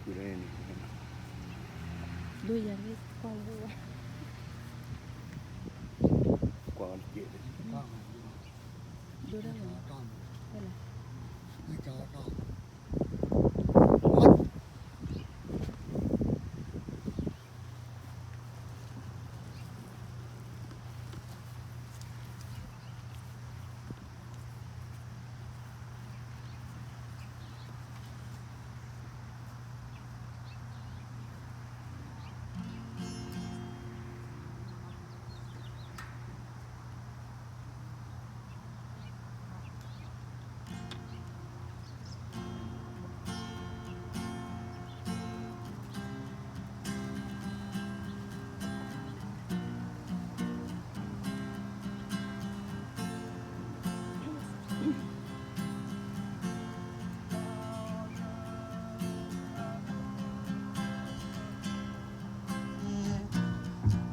ဒိယၤန့ၣ် ကွၢ်ဝဲ ကွၢ်ဝဲတက့ၢ် ဒိဒၣ်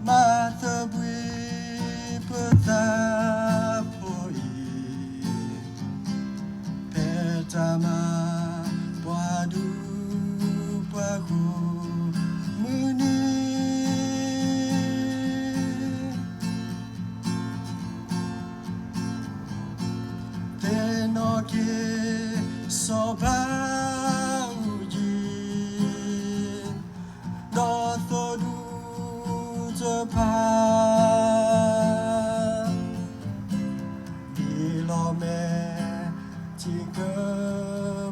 မၤသဘှံးပသးဖိအံၤ, ဖဲတၢ်မၤပှၤဒူပှၤယိၤမုၢ်နံၤ, သ့ၣ်နီၣ်က့ၤစီၤပၤအူကၠံ ဒီးသိဒူတဖၣ် ဒ်လီၤမဲာ်ထံက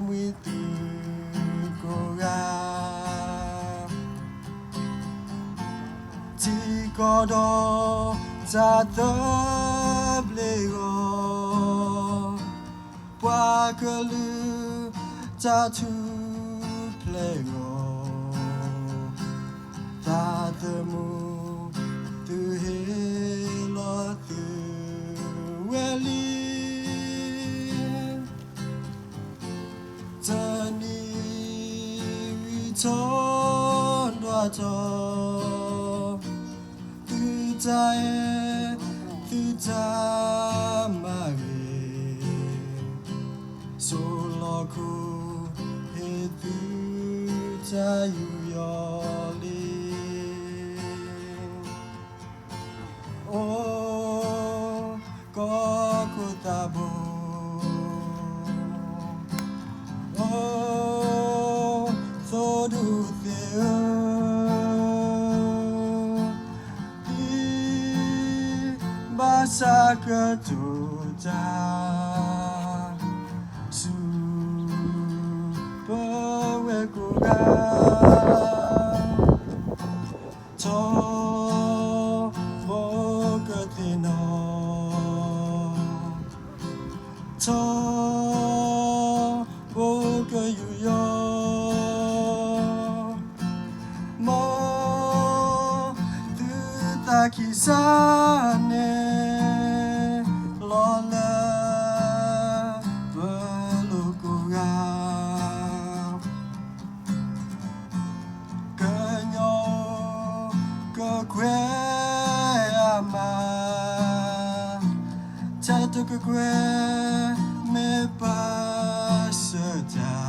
မှံသုးကိးဂၤ, ထံကီၢ်ဒီးတၢ်သဘျ့ဂီၢ်, ပှၤကလုာ်တၢ်ထူၣ်ဖျဲးဂီၢ်, သးသမူသုးဟ့ၣ်လီၤသုးဝဲလံ. တနံၤအံၤထီၣ်ဒွးထီၣ် သုတၢ်အဲၣ်သုတၢ်မၤဂ့ၤ, ဆိလီၢ်ခိၣ်ဟ့ၣ်သုတၢ်ယူးယီၢ်လံ. အိၣ်ကီၢ်ခိၣ်သးဘိ, အိၣ်သိဒူသ့ၣ်ဧၢ, ဒ်ဘၣ်ဆၣ်ကတိၤတၢ် ဆူပဝဲကိးဂၤ, ထီဘိကသ့ၣ်နီၣ်, ထီဘိကယူးယီၢ်, မ်သုသးခံစၢ်န့ၣ် လီၤလၢပလိၤကိးဂၤ, ကညီကကွဲၢ်အမး, တၢ်တကကွဲၢ်မ့ၢ်ပၢဆှၢတၢ်,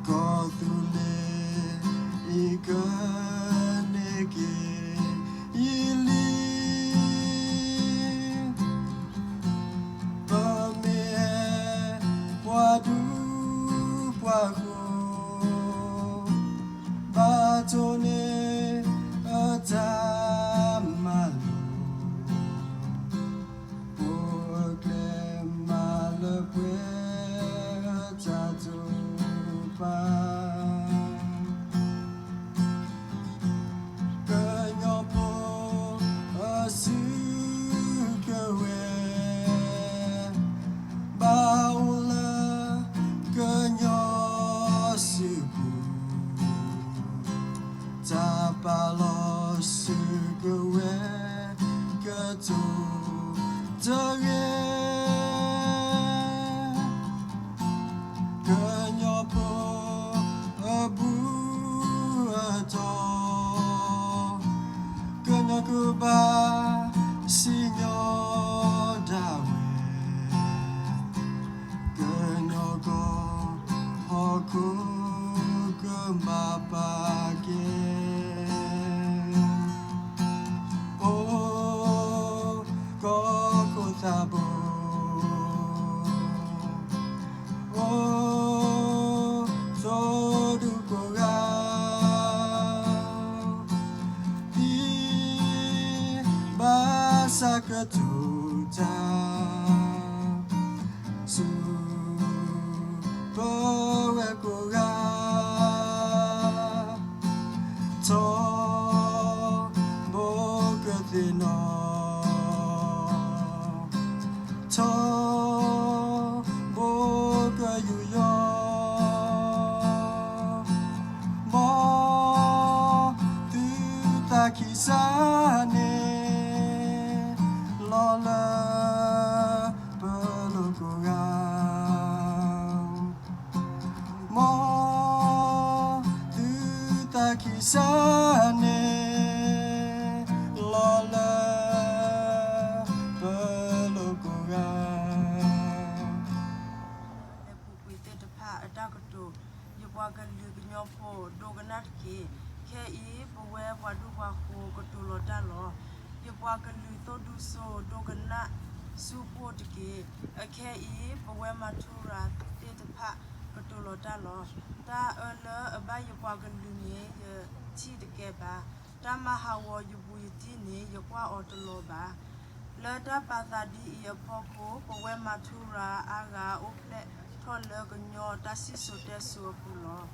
ကီၢ်သူလ့ၤအံၤကန့ၢ်က့ၤယံာ်လံ. ပမ့ၢ်ပှၤဒူပှၤယိၤ, ဘၣ်တိၢ်န့ၢ်အတၢ်မၤလိာ်, ပကျဲမၤလၢပှဲၤအတၢ်တိာ်ပာ် ကညီဖိအစုကဝဲၤ, ဘၣ်အိၣ်လၢကညီစုပူၤ, တၢ်ပာ်လီၤစုကဝဲၤကတိၤတဂ့ၤ. ကညီဖိအဘူးအတီၤ, ကညီကဘၣ်စံၣ်ညီၣ်ဒၣ်ဝဲ, ကညီကီၢ်ဟီၣ်ခိၣ် ပာ်ကဲ, အိ, ကီၢ်ခိၣ်သးဘိ, အိ, စိဒူၣ်ကိးဂၤ, သံဘၣ်ဆၣ်ကတိၤတၢ် ဆူပဝဲကိးဂၤ, ထီဘိကသ့ၣ်နီၣ်, ထီဘိကယူးယီၣ်, မ်သုသးခံစၢ်န့ၣ် လီၤလၢပလိၤကိးဂၤ, မ်သုသးခံစၢ်န့ၣ် လီၤလၢပလိၤကိးဂၤ. လၢပူၤကွံာ်သ့ၣ်တဖၣ်အတၢ်ကတိၤ, ယပှၤကလုာ်ကညီဖိ ဒိကနၣ်တက့ၢ်. ခဲအံၤ ပဝဲပှၤဒူပှၤယိၤကတိၤလီၤတၢ်လီၤ. ယပှၤကလုာ်သိဒူစိၤ ဒိကနၣ်ဆူဖှိၣ်တက့ၢ်. အခဲအံၤ ပဝဲမၤထူရၤသ့ၣ်တဖၣ်ကတိၤလီၤတၢ်လီၤ. တၢ်အၢလၢအဘၣ်ယပှၤကလုာ်န့ၣ် ယထံၣ်တကဲဘၣ်. တၢ်မၤဟးဂီၤယဘူးယတံၢ်န့ၣ် ယကွၢ်အီၤတလီၤဘၣ်. လၢတၢ်ပာ်သးဒ်အံၤအဖီခိၣ် ပဝဲမၤထူရၤအါဂၤအိၣ်ဖျဲၣ်ထီၣ်လၢကညီတၢ်စံၣ်စိၤတဲစိၤအပူၤလီၤ.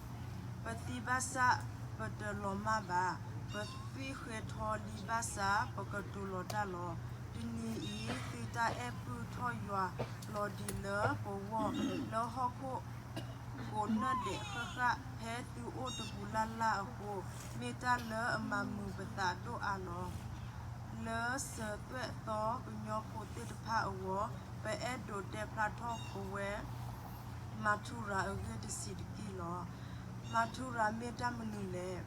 ပသံဘၣ်ဆၣ်ပတလီၤမၢ်ဘၣ်. ပသွံၣ်ဃဲၤထီလံဘၣ်ဆၣ် ပကတိၤလီၤတၢ်လီၤ. တနံၤအံၤ သုတၢ်အဲၣ်ပုၢ်ထီၣ်ယွၤလီၤဒံးလၢပဂီၢ် လၢဟီၣ်ခိၣ်ကိးနၢ်ဒဲးဃၣ်ဃၣ် ဖဲသုအိၣ်တပူၤလၢ်လၢ်အဃိ, မ့ၢ်တၢ်လၢအမၤမုာ်ပသးဒိၣ်အါလီၤ. လၢစၢၤသွဲၣ်သီကညီဖိသ့ၣ်တဖၣ်အဂီၢ်, ပအဲၣ်ဒိးတဲဖျါထီၣ်ပဝဲ မၤထူရၤအဂ့ၢ်တဆံးတက့ၢ်လီၤ. မၤထူရၤမ့ၢ်တၢ်မနုၤလဲၣ်.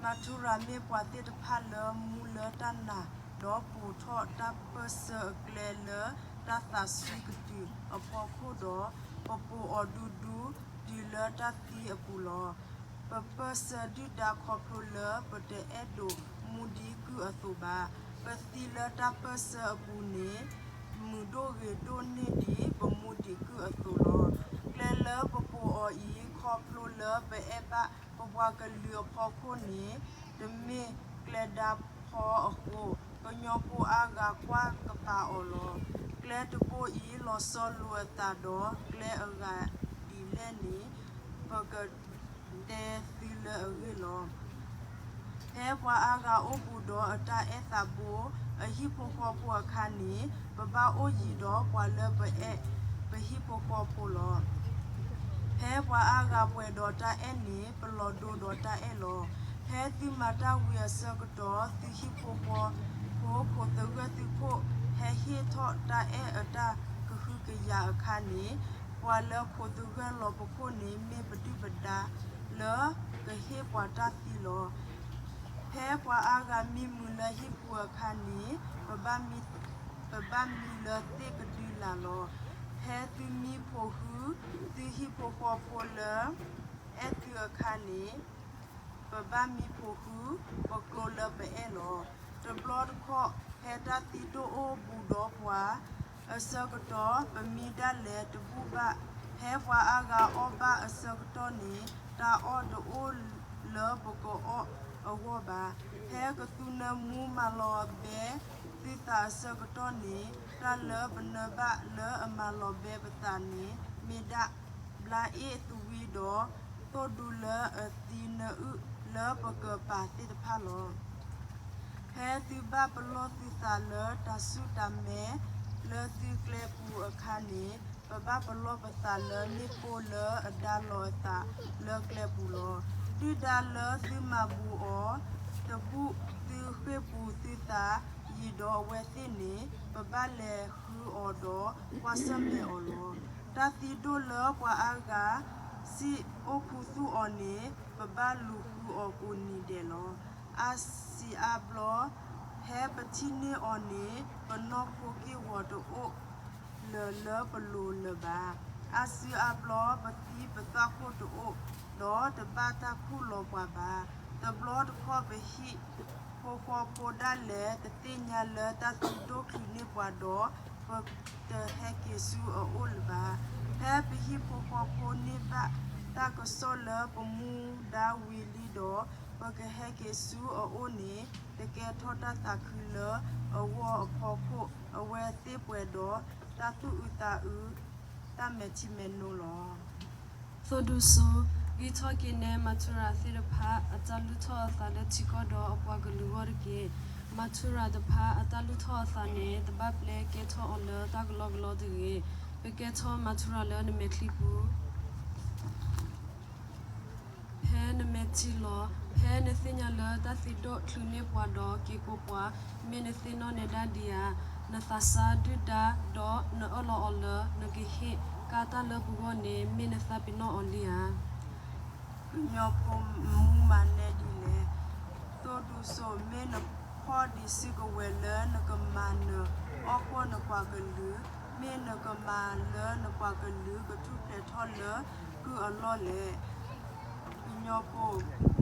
မၤထူရၤမ့ၢ်ပှၤသ့ၣ်တဖၣ်လၢမူလၢတၢ်နာ် ဒီးပိာ်ထီၣ်တၢ်ပၢၢ်ဆၢအကျဲလၢတၢ်သးစွံကတုၤအဖီခိၣ်ဒီး, ပပိာ်အီၤဒူဒူတုၤလၢတၢ်သံအပူၤလီၤ. ပပၢၢ်ဆၢဒုၣ်ဒါခီဖျိလၢပတအဲၣ်ဒိးမူဒံးကုၢ်အသိးဘၣ်. ပသံလၢတၢ်ပၢၢ်ဆၢအပူၤန့ၣ် မုာ်ဒိၣ်ဂ့ၤဒိၣ်န့ၢ်ဒံးပမူဒံးကုၢ်အသိးလီၤ. ကျဲလၢပပိာ်အီၤအံၤ ခီဖျိလၢပအဲၣ်ဘၣ်ပပှၤကလုာ်အဖီခိၣ်န့ၣ် တမ့ၢ်ကျဲဒါဖီအဃိ, ကညီဖိအါဂၤကွၢ်ကပၤအီၤလီၤ. ကျဲတဘိအံၤ လီၤဆီလိာ်အသးဒီးကျဲအဂၤဒ်လဲၣ်န့ၣ် ပကတဲသုလၢအဂ့ၢ်လီၤ. ဖဲပှၤအါဂၤအိၣ်ဘူးဒီးအတၢ်အဲၣ်သးဘိအဟံၣ်ဖိဃီဖိအခါန့ၣ်, ပဘၣ်အိၣ်ယံၤဒီးပှၤလၢပအဲၣ်ပဟံၣ်ဖိဃီဖိလီၤ. ဖဲပှၤအါဂၤပှဲၤဒီးတၢ်အဲၣ်န့ၣ်, ပလီၤဒိဒီးတၢ်အဲၣ်လီၤ. ဖဲသုမၤတၢ်ဝံၤအဆၢကတီၢ်, သုဟံၣ်ဖိဃီဖိခိၣ်သဂၢၢ်သုးခိၣ် ဟဲဟ့ၣ်ထီၣ်တၢ်အဲၣ်အတၢ်ကဟုကယာ်အခါန့ၣ်, ပှၤလၢခိၣ်သဂၢၢ်လီၤပခိၣ်န့ၣ် မ့ၢ်ပဒုၣ်ပဒါလၢကဟ့ၣ်ပှၤတၢ်သံလီၤ. ဖဲပှၤအါဂၤမံမုာ်လၢဟံၣ်ပူၤအခါန့ၣ်, ပဘၣ်မံလၢသ့ၣ်ကဒုလာ်လီၤ. ဖဲသုမံဖှိၣ်ဃုသုဟံၣ်ဖိဃီဖိလၢအဲၣ်သုအခါန့ၣ်, ပဘၣ်မံဖှိၣ်ဃုပကျိလၢပအဲၣ်လီၤ. တဘျီတခီၣ် ဖဲတၢ်သံဒိၣ်အိၣ်ဘူးဒီးပှၤအဆၢကတီၢ် ပမံဒၣ်လဲာ်တဘူၣ်ဘၣ်. ဖဲပှၤအါဂၤအီၣ်ဘၣ်အဆၢကတီၢ်န့ၣ်, တၢ်အီၣ်တအိၣ်လၢပကအီၣ်အဂီၢ်ဘၣ်. ဖဲကသူနၢမူမၤလီၤဘဲသုသးအဆၢကတီၢ်န့ၣ်, တၢ်လၢပနၢ်ဘၣ်လၢအမၤလီၤဘဲပသးန့ၣ်မ့ၢ်ဒၣ် ဘျါအ့ၣ်သဝံဒီးသိၣ်ဒူလၢအသံနၢအုၣ်လၢပကပၤသ့ၣ်တဖၣ်လီၤ. ဖဲသုဘၣ်ပလီၢ်သုသးလၢတၢ်ဆူၣ်တၢ်မဲလၢသုကျဲပူၤအခါန့ၣ်, ပဘၣ်ပလီၢ်ပသးလၢမ့ၣ်ပိၢ်လၢအဒါလီၤအသးလၢကျဲပူၤလီၤ. ဒုၣ်ဒါလၢသုမၤဘူးအီၤတဘူၣ်သုဃ့ၢ်ပူၤသုသးယံၤဒီးအဝဲသ့ၣ်န့ၣ်, ပဘၣ်လဲၤဃုအီၤဒီးကွၢ်ဆၢၣ်မဲာ်အီၤလီၤ. တၢ်သံဒိၣ်လၢပှၤအါဂၤစံၣ်အိၣ်ခူသူၣ်အီၤန့ၣ်, ပဘၣ်လူၤဃုအီၤကိးနံၤဒဲးလီၤ. အါစံးအါဘျီ ဖဲပထံၣ်န့ၢ်အီၤန့ၣ်, ပနီၢ်ခိက့ၢ်ဂီၤတအိၣ်လၢၤလၢပလိၤလၢၤဘၣ်. အါစုအါဘျီ ပသံပသွၣ်ခိၣ်တအိၣ် ဒီးတဘၣ်တၢ်ခူၣ်လီၤပှၤဘၣ်. တဘျီတခီၣ်ပဟံၣ်ဖိဃီဖိဒၣ်လဲာ် တသ့ၣ်ညါလၢတၢ်သံဒိၣ်ချုးန့ၢ်ပှၤဒီး ပတဟဲက့ၤဆူအအိၣ်လၢၤဘၣ်. ဖဲပဟံၣ်ဖိဃီဖိန့ၢ်ဘၣ်တၢ်ကစီၣ်လၢပမူဒါဝံၤလံဒီး ပကဟဲက့ၤဆူအအိၣ်န့ၣ် တကဲထီၣ်တၢ်သးခုလၢအဂီၢ်အဖီခိၣ် အဝဲသ့ၣ်ပှဲၤဒီးတၢ်သူၣ်အုးသးအုး တၢ်မဲာ်ထံမဲာ်နိလီၤ. သိၣ်ဒူစိ, ဂံၢ်ထီၣ်က့ၤနဲမၤထူရၤသ့ၣ်တဖၣ် အတၢ်လုၢ်ထီၣ်အသးလၢထံကီၢ်ဒီးအပှၤကလုာ်အဂီၢ်တက့ၢ်. မၤထူရၤတဖၣ်အတၢ်လုၢ်ထီၣ်အသးန့ၣ် တဘၣ်ပျဲကဲထီၣ်အီၤလၢတၢ်ကလီကလီတဂ့ၤ. ပကဲထီၣ်မၤထူရၤလၢနမဲာ်ချံပူၤ ဖဲနမဲာ်ထံလီၤ. ဖဲနသ့ၣ်ညါလၢတၢ်သံဒိၣ်ချုးန့ၢ်ပှၤဒီးက့ၤကိးပှၤ, မ့ၢ်နသ့ၣ်နီၣ်နဲဒၣ်ဒံးဧါ. နသးစၢ်ဒုၣ်ဒါဒီးနအၢၣ်လီၤအီၤလၢနကဟ့ၣ်ကါတၢ်လၢပဂီၢ်န့ၣ် မ့ၢ်နသးပ့ၤနီၣ်အီၤလံဧါ. ကညီဖိမူမၤနဲဒ်လဲၣ်. သိၣ်ဒူစိ, မ့ၢ်နဖီၣ်ဒံးစုကဝဲၤလၢနကမၤနၢၤအီၣ်ကွီၢ်နပှၤကလုာ်, မ့ၢ်နကမၤလၢနပှၤကလုာ်ကထူၣ်ဖျဲးထီၣ်လၢကုၢ်အလီၢ်လဲၣ်. ကညီဖိ,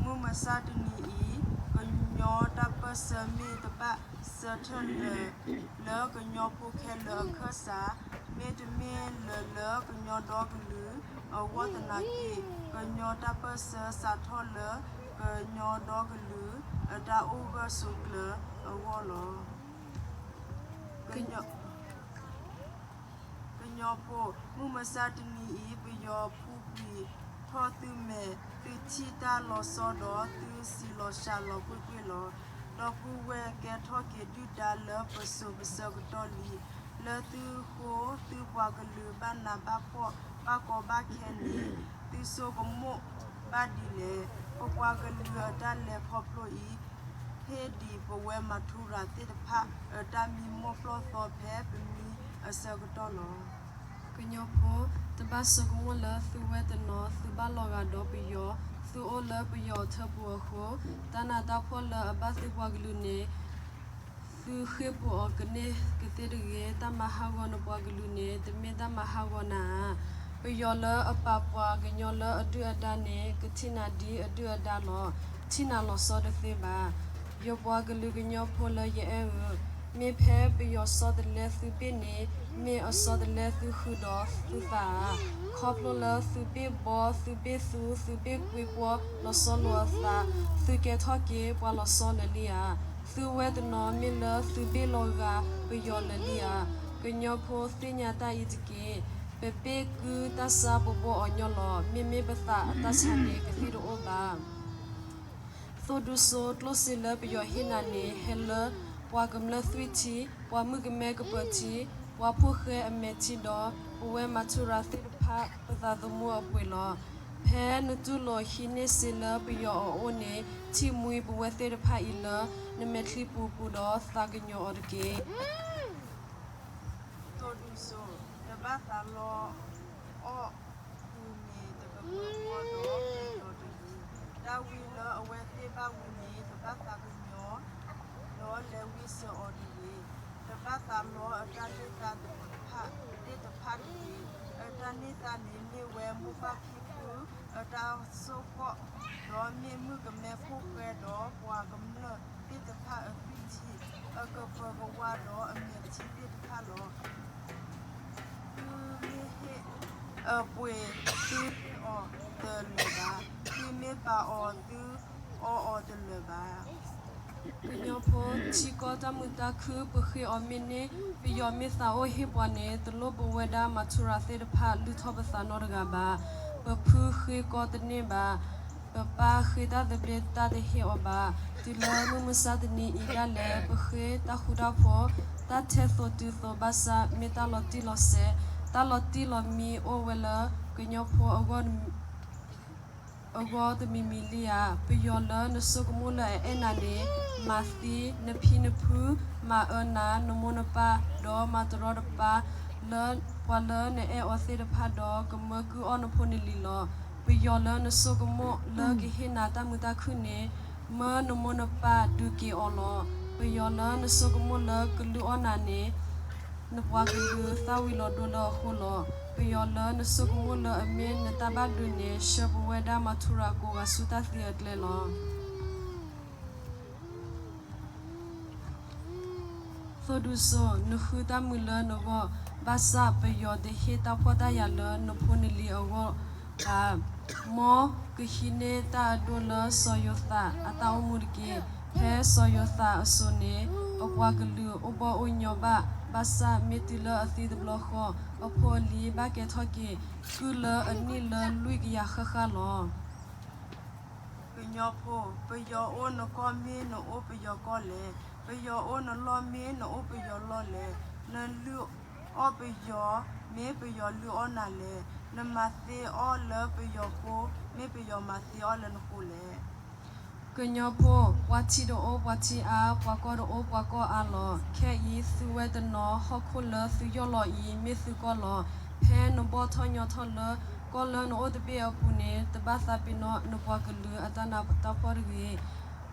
မုၢ်မဆါတနံၤအံၤ ကညီတၢ်ပၢၢ်ဆၢမ့ၢ်တဘၣ်ဆၢထၢၣ်လၢာ်လၢကညီဖိခဲလၢာ်အခၢၣ်စး, မ့တမ့ၢ်လၢာ်လၢကညီဒီကလုာ်အဂီၢ်သနာ်က့, ကညီတၢ်ပၢၢ်ဆၢစးထီၣ်လၢကညီဒီကလုာ်အတၢ်အိၣ်ဂၢၢ်ဆိးကျၢၤအဂီၢ်လီၤ. ကညီဖိ, မုၢ်မဆါတနံၤအံၤ ပယီၤဖူကွံာ်ထီၣ်သုမဲာ်, သုထံၣ်တၢ်လီၤဆီဒီး သုစံးလီၤစှၤလီၤကွ့ၢ်ကွ့ၢ်လီၤ. ဒီပုၢ်ဝဲၢ်ကဲထီၣ်က့ၤဒုၣ်ဒါလၢပစိၤပဆၢကတီၢ်လံ. လၢသုဃိ သုပှၤကလုာ်ဘၣ်နးဘၣ်ဖှီၣ်ဘၣ်ကီဘၣ်ခဲန့ၣ် သုဆိကမိၣ်ဘၣ်ဒ်လဲၣ်. ပပှၤကလုာ်အတၢ်လဲၤခီဖျိအံၤ ဟ့ၣ်ဒံးပဝဲမၤထူရၤသ့ၣ်တဖၣ်အတၢ်မံမှံပျီၢ်သီဖဲပမံအဆၢကတီၢ်လီၤ. ကညီဖိ, တဘၣ်ဆိကမိၣ်လၢသုဝဲတနီၤ သုဘၣ်လီၤဂာ်ဒီးပယီၤ, သုအိၣ်လၢပယီၤအထၢပူၤအဃိ, တၢ်နးတၢ်ဖှီၣ်လၢအဘၣ်သုပှၤကလုာ်န့ၣ် သုဃ့ၢ်ပူၤအီၤကန့ၢ်ကသ့တဂ့ၤ. တၢ်မၤဟးဂီၤနပှၤကလုာ်န့ၣ် တမ့ၢ်တၢ်မၤဟးဂီၤနၤဧါ. ပယီၤလၢအပာ်ပှၤကညီလၢအဒုၣ်အဒါန့ၣ် ကထံၣ်နၤဒ်အဒုၣ်အဒါလီၤ. ထံၣ်နၤလီၤဆီတသ့ဘၣ်. ယပှၤကလုာ်ကညီဖိလၢယအဲၣ်ဧၢ, မ့ၢ်ဖဲပယီၤဆီတလဲသုဘ့ၣ်န့ၣ် မ့ၢ်အဆီတလဲသုဃုာ်ဒီးသုသးဧါ. ခီဖျိလၢသုဘ့ၣ်ဘီ, သုဘ့ၣ်သူ, သုဘ့ၣ်ကွ့ပှီၢ်လီၤဆီလိာ်အသး, သုကဲထီၣ်က့ၤပှၤလီၤဆီလၢာ်လံဧါ. သုဝဲတနီၤမ့ၢ်လၢသုဘ့ၣ်လီၤဂာ်ပယီၤလၢာ်လံဧါ. ကညီဖိသ့ၣ်ညါတၢ်အံၤတက့ၢ်. ပဘ့ၣ်ကုတၢ်ဆါပဘှီအီၤညီလီၤ. မ့မ့ၢ်ပသးအတၢ်ဆါန့ၣ် ကသံၣ်တအိၣ်ဘၣ်. သိၣ်ဒူစိ, ကျိၣ်စ့လၢပယီၤဟ့ၣ်နၤန့ၣ် ဟဲလၢပှၤကမျၢၢ်သွံၣ်ထံ, ပှၤမုၣ်ကမဲကပၢၤထံ, ပှၤဖိဃဲအမဲာ်ထံဒီး ပဝဲမၤထူရၤသ့ၣ်တဖၣ်ပသးသမူအပှ့ၤလီၤ. ဖဲနတူၢ်လိာ်ဟံးန့ၢ်စ့လၢပယီၤအအိၣ်န့ၣ် ထံၣ်မှံပဝဲသ့ၣ်တဖၣ်အံၤလၢနမဲာ်ချံပူၤပူၤဒီးသးကညီၤအီၤတက့ၢ်. သိၣ်ဒူစိ, တဘၣ်သးလီအီၣ်ဃုာ်န့ၣ် တကပၢၤအီၤဒီးပယီၤတဂ့ၤ. တၢ်ဝံလၢအဝဲသ့ၣ်ဘၣ်ဝံန့ၣ် တဘၣ်သးကညီၤ ဒီးလဲၤဝံစၢၤအီၤတဂ့ၤ. တဘၣ်သးလီအတၢ်န့ၢ်သါတဖၣ်သ့ၣ်တဖၣ်တဂ့ၤ. အတၢ်န့ၢ်သါန့ၣ်မ့ၢ်ဝဲမိၢ်ပၢ်ဖံဖုအတၢ်ဆိၣ်ဃီၣ်, ဒီးမ့ၢ်မုၣ်ကမဲဖိဃဲဒီးပှၤကမျၢၢ်သ့ၣ်တဖၣ်အသွံၣ်ထံ, အကပၢၤကဝါဒီးအမဲာ်ထံသ့ၣ်တဖၣ်လီၤ. သုမ့ၢ်ဟ့ၣ်အပှ့ၤ, သုဟ့ၣ်အီၤတလၢာ်ဘၣ်. သုမ့ၢ်ပာ်အီၤ, သုအီအီၤတလၢာ်ဘၣ်. ကညီဖိ, ထံကီၢ်တၢ်မုာ်တၢ်ခုၣ်ပဃ့အီၤမ့ၢ်န့ၢ်, ပယီၤမ့ၢ်သးအိၣ်ဟ့ၣ်ပှၤန့ၣ် တလိၣ်ပဝဲဒၣ်မၤထူရၤသ့ၣ်တဖၣ်လုၢ်ထီၣ်ပသးနီတဂၤဘၣ်. ပဖုဃ့ကီတန့ၢ်ဘၣ်. ပပၢ်ဃ့တၢ်သဘျ့တၢ်တဟ့ၣ်အီၤဘၣ်. တုၤလၢမုၢ်မဆါတနံၤအံၤဒၣ်လဲာ် ပဃ့တၢ်ဃူတၢ်ဖိး, တၢ်ထဲသိးတုၤသိးဘၣ်ဆၣ် မ့ၢ်တၢ်လီၤတံၢ်လီၤဆဲး, တၢ်လီၤတံၢ်လီၤမံအိၣ်ဝဲလၢကညီဖိအဂီၢ် အဂီၢ်တမံၤမံၤလံဧါ. ပယီၤလၢနဆိကမိၣ်လၢအအဲၣ်နၤန့ၣ် မၤသံနဖံနဖု, မၤအၢနၤနမိၢ်နပၢ်, ဒီးမၤတရီတပါလၢပှၤလၢနအဲၣ်အီၤသ့ၣ်တဖၣ်ဒီး ကမၢကုၢ်အီၣ်နဖိနလံၤလီၤ. ပယီၤလၢနဆိကမိၣ်လၢကဟ့ၣ်နၤတၢ်မုာ်တၢ်ခုၣ်န့ၣ် မၢနမိၢ်နပၢ်ဒုးက့ၤအီၤလီၤ. ပယီၤလၢနဆိကမိၣ်လၢကလုၢ်အီၣ်နၤန့ၣ် နပှၤကလုာ်သၣ်ဝံၤလီၤဒိလၢအဃိလီၤ. ပယီၤလၢနဆိကမိၣ်လၢအမ့ၢ်နတၢ်ဘၣ်ဘျုးန့ၣ် ဆှၢပဝဲဒၣ်မၤထူရၤကိးဂၤဆူတၢ်သံအကျဲလီၤ. သုးဒူစိၤ, နဃုတၢ်မုာ်လၢနဂီၢ်, ဘၣ်ဆၣ်ပယီၤတဟ့ၣ်တၢ်ဖှီၣ်တၢ်ယာ်လၢနဖိနလံၤအဂီၢ်ဘၣ်. မ်ကဟံးန့ၢ်တၢ်အဒိၣ်လၢစီၤယိၤသးအတၢ်အိၣ်မူတက့ၢ်. ဖဲစီၤယိၤသးအစိၤန့ၣ် အပှၤကလုာ်အိၣ်ဘီၣ်အိၣ်ညီဘၣ်, ဘၣ်ဆၣ်မ့ၢ်တုၤလၢအသံတဘျီဃီ, အဖိအလံၤဘၣ်ကဲထီၣ်က့ၤ ကုၢ်လၢအနံၣ်လၢလွံၢ်ကယၤဃၣ်ဃၣ်လီၤ. ကညီဖိ, ပယီၤအိၣ်နကီၢ်မ့ၢ်နအိၣ်ပယီၤကီၢ်လဲၣ်, ပယီၤအိၣ်နလီၢ်မ့ၢ်နအိၣ်ပယီၤလီၢ်လဲၣ်, နလုၢ်အီၣ်ပယီၤ မ့ၢ်ပယီၤလုၢ်အီၣ်နၤလဲၣ်, နမၤသ့အီၣ်လၢပယီၤဃိ မ့ၢ်ပယီၤမၤသ့အီၣ်လၢနဃိလဲၣ်. ကညီဖိ, ပှၤထံတအိၣ်ပှၤထံအါ, ပှၤကီၢ်တအိၣ်ပှၤကီၢ်အါလီၤ. ခဲအံၤသုဝဲတနီၤ ဟီၣ်ခိၣ်လၢသုယီၢ်လီၤအံၤ မ့ၢ်သုကီၢ်လီၤ. ဖဲနဘီၣ်ထီၣ်ညီထီၣ်လၢ ကီၢ်လၢနအိၣ်တဘ့ၣ်အပူၤန့ၣ် တဘၣ်သးပ့ၤနီၣ်နပှၤကလုာ်အတၢ်နးတၢ်ဖှီၣ်တဂ့ၤ.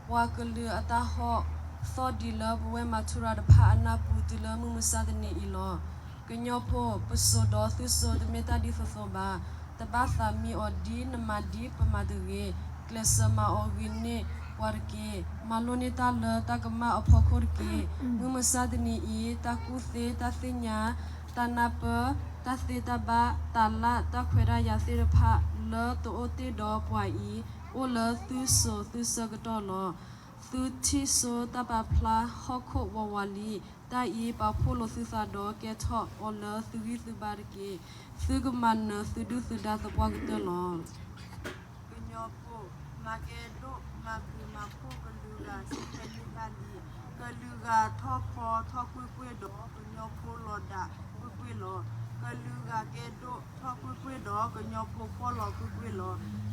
ပှၤကလုာ်အတၢ်ဟီၣ်သီၣ်ဒံးလၢပဝဲမၤထူရၤတဖၣ်အနၢ်ပူၤ တုၤလၢမုၢ်မဆါတနံၤအံၤလီၤ. ကညီဖိ, ပစိၤဒီးသုစိၤတမ့ၢ်တၢ်ဒ်သိးသိးဘၣ်. တဘၣ်သးမံအီၤဒ်နမၤဒ်ပမၤတဂ့ၤ. ကျဲးစၢးမၤအီၤဂ့ၤန့ၢ်ပှၤတက့ၢ်. မၤလိန့ၢ်တၢ်လၢတၢ်ကမၣ်အဖီခိၣ်တက့ၢ်. မုၢ်မဆါတနံၤအံၤ တၢ်ကူၣ်သ့, တၢ်သ့ၣ်ညါ, တၢ်နၢ်ပၢၢ်, တၢ်သ့တၢ်ဘၣ်, တၢ်လၢ်, တၢ်ခွဲးတၢ်ယာ်သ့ၣ်တဖၣ် လၢတအိၣ်တ့ၢ်ဒီးပှၤအံၤ အိၣ်လၢသုစိၤသုဆၢကတီၢ်လီၤ. သုထံၣ်ဆိတၢ်ပာ်ဖျါဟီၣ်ခိၣ်ဝးဝးလံ. တၢ်အံၤပာ်ဖှိၣ်လိာ်သုသးဒီးကဲထီၣ်အီၤလၢသုဂံၢ်သုဘါတက့ၢ်. သုကမၤနၢၤသုဒုၣ်သုဒါသပှၢ်ကတၢၢ်လီၤ. ကညီဖိ, မၤကဲဒိၣ်မၤဘျုးမၤဖှိၣ်ကလုာ်ဂၤစံးဖဲန့ၣ်ဘၣ်လံ. ကလုာ်ဂၤထီၣ်ဖီထီၣ်ကွ့ၢ်ကွ့ၢ်ဒီး ကညီဖိလီၤဒၣ်ကွ့ၢ်ကွ့ၢ်လီၤ. ကလုာ်ဂၤကဲဒိၣ်ထီၣ်ကွ့ၢ်ကွ့ၢ်ဒီး ကညီဖိဖှီၣ်လီၤကွ့ၢ်ကွ့ၢ်လီၤ.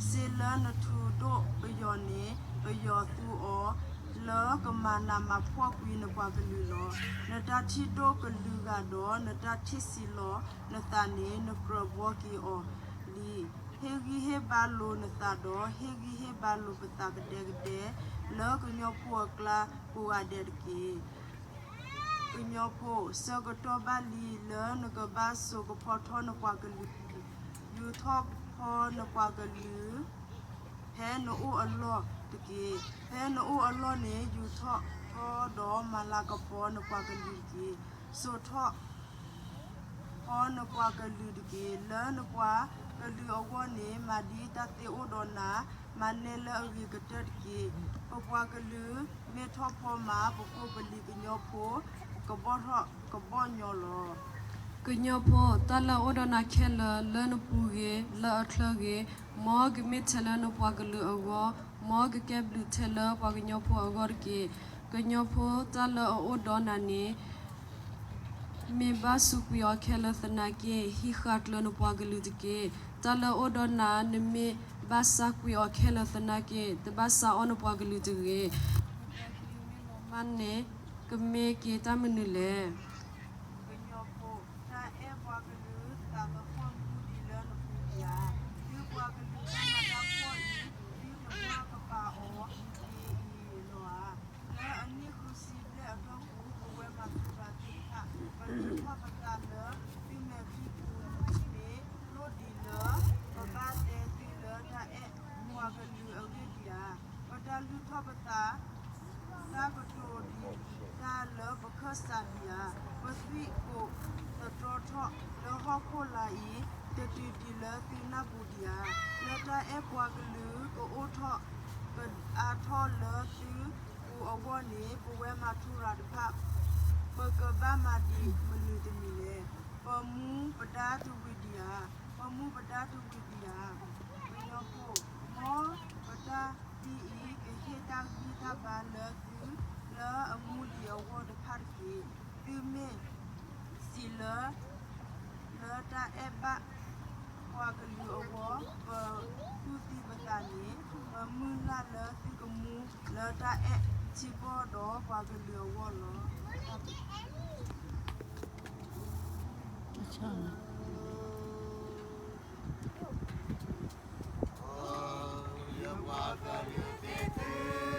စ့လၢနထူးဒိၣ်ပယီၤန့ၣ် ပယီၤသူအီၤ လၢကမၤနးမၤဖှီၣ်ကွံာ်နပှၤကလုာ်လီၤ. နတၢ်ထံၣ်ဒိၣ်ကလုာ်ဂၤဒီး နတၢ်ထံၣ်ဆံးလီၤနသးန့ၣ် နကြၢးဘှီက့ၤအီၤလံ. ဟ့ၣ်ဂံၢ်ဟ့ၣ်ဘါလိာ်နသးဒီး ဟ့ၣ်ဂံၢ်ဟ့ၣ်ဘါလိာ်ပသးကဒဲကဒဲ လၢကညီဖိအကျါကိးဂၤဒဲးတက့ၢ်. ကညီဖိ, ဆၢကတီၢ်ဘၣ်လံ လၢနကဘၣ်စိာ်ကဖီထီနပှၤကလုာ်လံ. ယူၤထီၣ်ဖီနပှၤကလုာ် ဖဲနအိၣ်အလီၢ်တက့ၢ်. ဖဲနအိၣ်အလီၢ်န့ၣ် ယူၤထီၣ်ဖီဒီး မၤလၤကပီၤနပှၤကလုာ်တက့ၢ်. စိာ်ထီၣ်ဖီနပှၤကလုာ်တက့ၢ်. လၢနပှၤကလုာ်အဂီၢ်န့ၣ် မၤဒ်တၢ်သ့အိၣ်ဒီးနၤ, မၤနဲလၢအဂ့ၤကတၢၢ်တက့ၢ်. ပပှၤကလုာ်မ့ၢ်ထီၣ်ဖီမး ပဖိပလံၤကညီဖိ ကဘီၣ်ထီၣ်ကဘီၣ်ညီလီၤ. ကညီဖိ, တၢ်လၢအအိၣ်ဒီးနၤခဲလၢာ် လၢနပူၤဂ့ၤ, လၢအချၢဂ့ၤ, မ်ကမ့ၢ်ထဲလၢနပှၤကလုာ်အဂီၢ်, မ်ကကဲဘျုးထဲလၢပှၤကညီဖိအဂီၢ်တက့ၢ်. ကညီဖိ, တၢ်လၢအအိၣ်ဒီးနၤန့ၣ် မ့ၢ်ဘၣ်စူးကွံာ်အီၤခဲလၢာ်သနာ်က့ ဟံးဃာ်ကျၢၤနပှၤကလုာ်တက့ၢ်. တၢ်လၢအအိၣ်ဒီးနၤ နမ့ၢ်ဘၣ်ဆါကွံာ်အီၤခဲလၢာ်သနာ်က့ တဘၣ်ဆါအီၣ်နပှၤကလုာ်တဂ့ၤ. မ့ၢ်လီၤမၢ်န့ၣ် ကမ့ၢ်က့ၤတၢ်မနုၤလဲၣ်. ကညီဖိ, တၢ်အဲၣ်ပှၤကလုာ်သးလၢဟီၣ်မူဒံးလၢနပူၤဒံးဧါ. သုပှၤကလုာ်တၢ်နးတၢ်ဖှီၣ်အံၤ သုတမၤကပာ်အီၤဒ်အံၤလီၤဧါ. လၢအနံၣ်ဃုဆံဘျဲၣ်အတီၢ်ပူၤ ပဝဲမၤထူရၤသ့ၣ်တဖၣ် ပလုၢ်ထီၣ်ပသးလၢသုမဲာ်ချံပူၤ မ့ၢ်လိၣ်ဒံးလၢ ပဘၣ်တဲသုလၢတၢ်အဲၣ်ပှၤကလုာ်အဂ့ၢ်ဒံးဧါ. ပတၢ်လုၢ်ထီၣ်ပသး တၢ်ကတိၤဒံးတၢ်လၢပခၢၣ်စးဒံးဧါ. ပသွံၣ်ကိးသတြီထီၣ်လၢဟီၣ်ခိၣ်လာ်အံၤ တတုၤဒံးလၢသုနၢ်ပူၤဒံးဧါ. လၢတၢ်အဲၣ်ပှၤကလုာ်ကအိၣ်ထီၣ်ကအါထီၣ်လၢသုပူၤအဂီၢ်န့ၣ် ပဝဲမၤထူရၤတဖၣ် ပကဘၣ်မၤဒံးမနုၤတမံၤလဲၣ်. ပမူပဒါတဝံၤဒံးဧါ. ပမူပဒါတဝံၤဒံးဧါ. ကညီဖိ, မ်ပတၢ်သံအံၤ ကဟ့ၣ်တၢ်ဂံၢ်တၢ်ဘါလၢသု လၢအမူဒံးအဂီၢ်တဖၣ်တက့ၢ်. သုမ့ၢ်စံးလၢ လၢတၢ်အဲၣ်ဘၣ်ပှၤကလုာ်အဂီၢ် ပတူၢ်သံပသးန့ၣ် ပမုၢ်လၢ်လၢသုကမူလၢတၢ်အဲၣ်ထံကီၢ်ဒီးပှၤကလုာ်အဂီၢ်လီၤ. ယပှၤကလုာ်သ့ၣ်သု